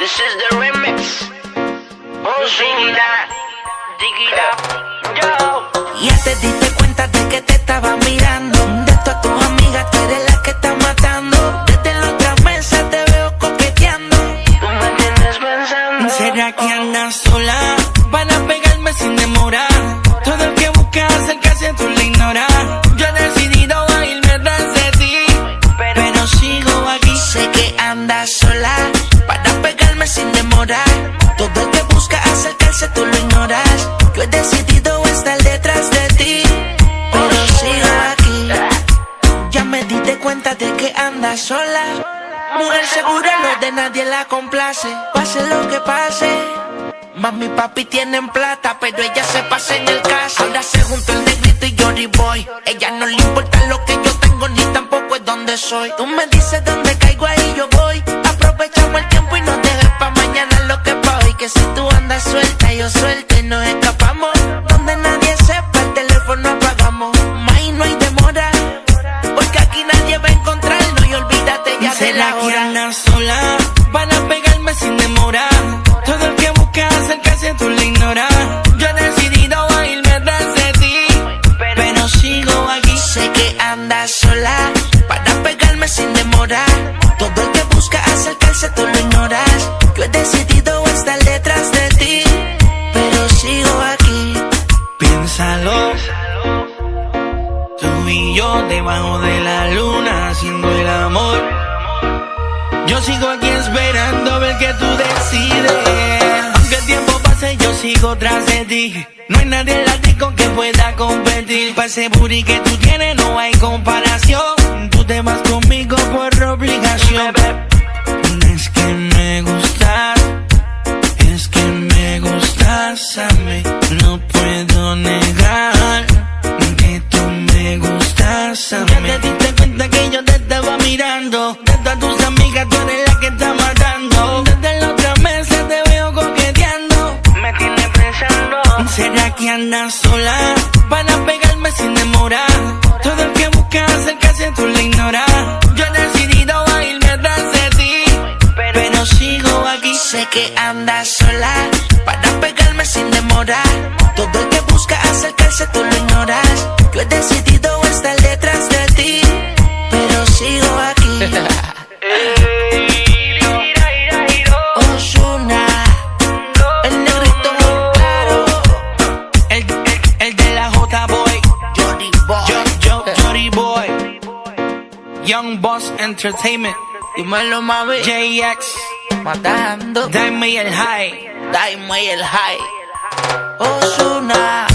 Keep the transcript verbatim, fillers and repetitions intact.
This is the remix. Ozuna, dig it up, yo. Ya te diste cuenta de que te estaba mirando. De todas tus amigas, tú eres la que está matando. Desde la otra mesa te veo coqueteando. Tú me tienes pensando. ¿Será que andas sola? Van a pegarme sin demora. Todo el que busca acercarse, tú lo ignoras. Yo he decidido a irme tras de ti, pero sigo aquí. Sé que andas sola. Para pegarme sin demora. Todo el que busca acercarse, tú lo ignoras. Yo he decidido estar detrás de ti, pero sigo aquí. Ya me diste cuenta de que andas sola. Mujer segura, lo de nadie la complace. Pase lo que pase. Mami, papi tienen plata, pero ella se pasa en el caso. Ahora se juntó el negrito y Johnny Boy. Ella no le importa lo que yo tengo, ni tampoco es donde soy. Tú me dices dónde caigo, ahí yo voy. Aprovechamos el tiempo y no dejes pa' mañana lo que es pa' hoy. Que si tú andas suelta, yo suelta y nos escapamos. Donde nadie sepa, el teléfono apagamos. Más y no hay demora, porque aquí nadie va a encontrarnos. Y olvídate ya de la hora. ¿Será que andas sola? Van a pegarme sin demora. Todo el que busca acercarse, tú lo ignoras. Yo he decidido a irme tras de ti, pero sigo aquí. Sé que andas sola. Para pegarme sin demora. Todo el que busca acercarse, tú lo ignoras. Yo he decidido estar detrás de ti, pero sigo aquí. Piénsalo. Tú y yo debajo de la luna haciendo el amor. Yo sigo aquí esperando a ver qué tú decides. Aunque el tiempo pase, yo sigo tras de ti. No hay nadie en la disco que pueda competir. Pa' ese booty que tú tienes no hay comparación. Tú te vas conmigo por obligación. Es que me gustas, es que me gustas a mí. No puedo negar que tú me gustas a mí. Ya te diste cuenta que yo te estaba mirando. De todas tus amigas, tú eres la que está matando. Desde la otra mesa te veo coqueteando. Me tienes pensando. ¿Será que andas sola? Van a pegarme sin demora. Todo el que busca acercarse, tú lo ignoras. Yo he decidido a irme tras de ti, pero sigo aquí. Sé que andas sola. Para pegarme sin demora. Todo el que busca acercarse, tú lo ignoras. Yo he decidido estar detrás de ti, pero sigo aquí. Ozuna, el negrito Monclaro, el, el, el de la J Boy, Johnny Boy, yo, yo, Johnny Boy, Young Boss Entertainment, dímelo, mami. J X, matando. Dime el high. Dime el high. Ozuna.